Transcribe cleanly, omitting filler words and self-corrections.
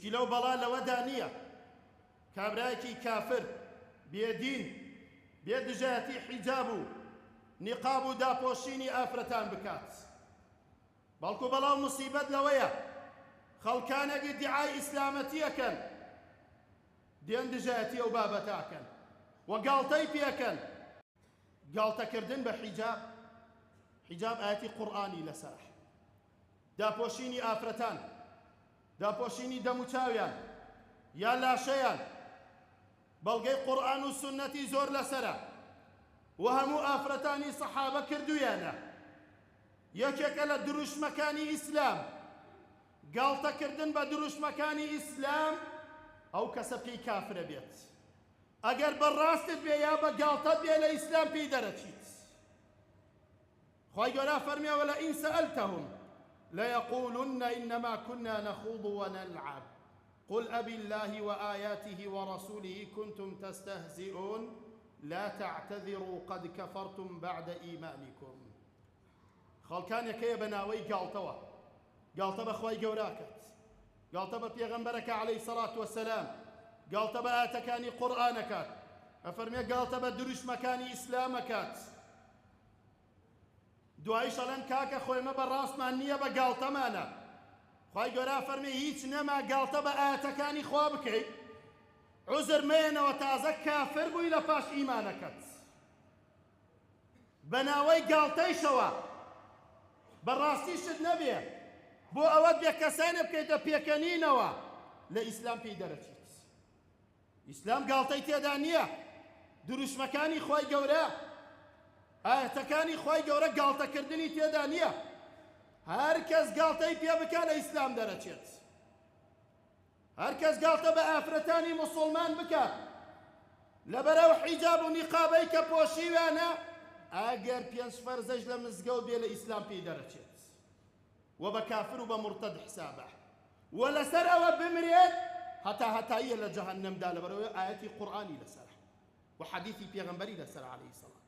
موشکیلە و بەڵا لەوەدا نییە کابرایەکی کافر، بێدین، بێ دژایەتی حیجاب و نیقاب و داپۆشینی ئافرەتان بکات. بەڵکو بەڵا و موسیبەت لەوەیە خەڵکانێک ئیدیعای ئیسلامەتی ئەکەن دێن دژایەتی ئەو بابەتە ئەکەن و گاڵتەی پێکەن. گاڵتەکردن بە حیجاب، حیجاب ئایەتی قورئانی لەسەرە، داپۆشینی ئافرەتان، داپۆشینی دەموچاویان یا لاشەیان، بەڵگەی قورئان و سوننەتی زۆر لەسەرە و هەموو ئافرەتانی سەحابە کردوویانە، یەکێکە لە دروشمەکانی ئیسلام، گاڵتەکردن بە دروشمەکانی ئیسلام ئەو کەسە پێی کافرە بێت. ئەگەر بە ڕاستت بێ یا بە گاڵتەت بێ لە ئیسلام پێی دەرەچیت. خوای گەورە فەرمی ولئن سألتهم ليقولن إنما كنا نخوض ونلعب قل أبالله وآياته ورسوله كنتم تستهزئون لا تعتذروا قد كفرتم بعد إيمانكم. خەڵکانێک هەیە بە ناوەی گاڵتەوە گاڵتە بە خوای گەورە ئەکات، گاڵتە بە پێغەمبەرەکە عەلەیهی سەڵات وەسەلام، گاڵتە بە ئایەتەکانی قورئان ئەکات، ئەفەرمێ گاڵتە بە دروشمەکانی ئیسلام ئەکات. دواییش ئەڵێن کاکە خۆ ئێمە بە ڕاستمان نییە بە گاڵتەمانە. خوای گەورە ئەفەرمێ هیچ نەما گاڵتە بە ئایەتەکانی خوا بکەی، عوزر مەیەنەوە تازە کافر بووی لە پاش ئیمانەکەت. بە ناوەی گاڵتەیشەوە بە ڕاستیشت نەبێ بۆ ئەوەت بێ کەسانێ بکەیتە پێکەنینەوە لە ئیسلام پێی دەرەچیت. ئیسلام گاڵتەی تێدا نییە. دروشمەکانی خوای گەورە، ئایەتەکانی خوای گەورە گاڵتەکردنی تێدا نییە. هەر کەس گاڵتەی پێ بکا لە ئیسلام دەرەچێت. هەر کەس گاڵتە بە ئافرەتانی موسوڵمان بکات لەبەر ئەو حیجاب و نیقابەی کە پۆشیویانە، ئەگەر پێنج فەرزەش لە مزگەوت بێ لە ئیسلام پێی دەرەچێت و بە کافر و بە مورتەد حسابە و لەسەر ئەوە بمرێت هەتا هەتاییە لە جەهەنەمدا، لەبەرئەوەی ئایەتی قورئانی لەسەرە و حەدیثی پێغەمبەری لەسەرە عەلەیهی سەڵات.